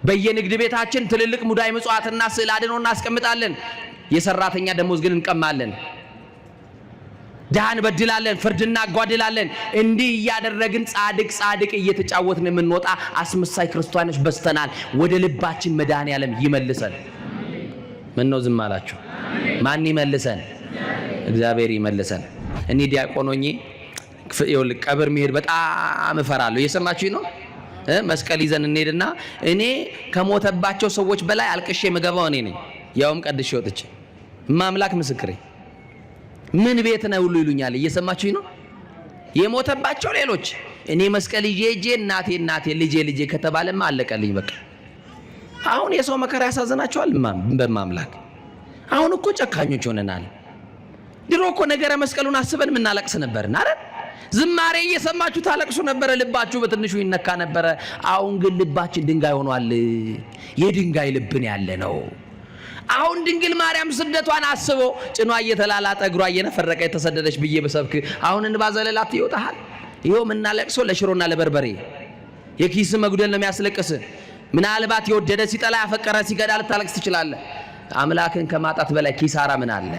በየንግድ ቤታችን ትልልቅ ሙዳይ ምጽዋትና ስዕል አድኖ እናስቀምጣለን። የሰራተኛ ደሞዝ ግን እንቀማለን። ድሃ እንበድላለን፣ ፍርድ እናጓድላለን። እንዲህ እያደረግን ጻድቅ ጻድቅ እየተጫወትን የምንወጣ አስመሳይ ክርስቲያኖች በዝተናል። ወደ ልባችን መድኃኔዓለም ይመልሰን። ምን ነው ዝም አላችሁ? ማን ይመልሰን? እግዚአብሔር ይመልሰን። እኔ ዲያቆን ሆኜ ቀብር መሄድ በጣም እፈራለሁ። እየሰማችሁኝ ነው? መስቀል ይዘን እንሄድና እኔ ከሞተባቸው ሰዎች በላይ አልቅሼ የምገባው እኔ ነኝ። ያውም ቀድሼ ወጥቼ፣ ማምላክ ምስክሬ። ምን ቤት ነው ሁሉ ይሉኛል። እየሰማችሁኝ ነው? የሞተባቸው ሌሎች፣ እኔ መስቀል ይዤ ሄጄ እናቴ እናቴ ልጄ ልጄ ከተባለማ አለቀልኝ በቃ። አሁን የሰው መከራ ያሳዝናቸዋል። በማምላክ አሁን እኮ ጨካኞች ሆነናል። ድሮ እኮ ነገረ መስቀሉን አስበን የምናለቅስ ነበርን አይደል? ዝማሬ እየሰማችሁ ታለቅሱ ነበረ፣ ልባችሁ በትንሹ ይነካ ነበረ። አሁን ግን ልባችን ድንጋይ ሆኗል። የድንጋይ ልብን ያለ ነው። አሁን ድንግል ማርያም ስደቷን አስቦ ጭኗ እየተላላጠ እግሯ እየነፈረቀ የተሰደደች ብዬ በሰብክ አሁን እንባ ዘለላት ይወጣሃል። ይኸው የምናለቅሰው ለሽሮና ለበርበሬ የኪስ መጉደል ነው የሚያስለቅስ። ምናልባት የወደደ ሲጠላ ያፈቀረ ሲገዳ ልታለቅስ ትችላለህ። አምላክን ከማጣት በላይ ኪሳራ ምን አለ?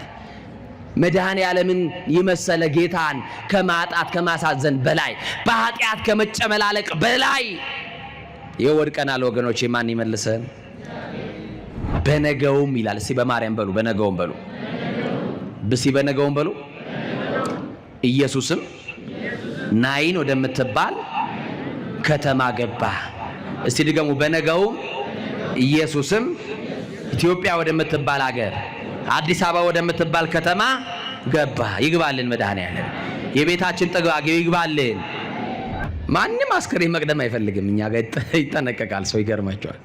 መድኃኔ ዓለምን የመሰለ ጌታን ከማጣት ከማሳዘን በላይ፣ በኃጢአት ከመጨመላለቅ በላይ ይወድቀናል። ወገኖቼ ማን ይመልሰን? በነገውም ይላል። እስቲ በማርያም በሉ፣ በነገውም በሉ፣ ብሲ በነገውም በሉ። ኢየሱስም ናይን ወደምትባል ከተማ ገባ። እስቲ ድገሙ። በነገውም ኢየሱስም ኢትዮጵያ ወደምትባል አገር፣ አዲስ አበባ ወደምትባል ከተማ ገባ። ይግባልን መድኃኔዓለም፣ የቤታችን ጥጋግ ይግባልን። ማንም አስከሬን መቅደም አይፈልግም። እኛ ጋር ይጠነቀቃል ሰው፣ ይገርማቸዋል።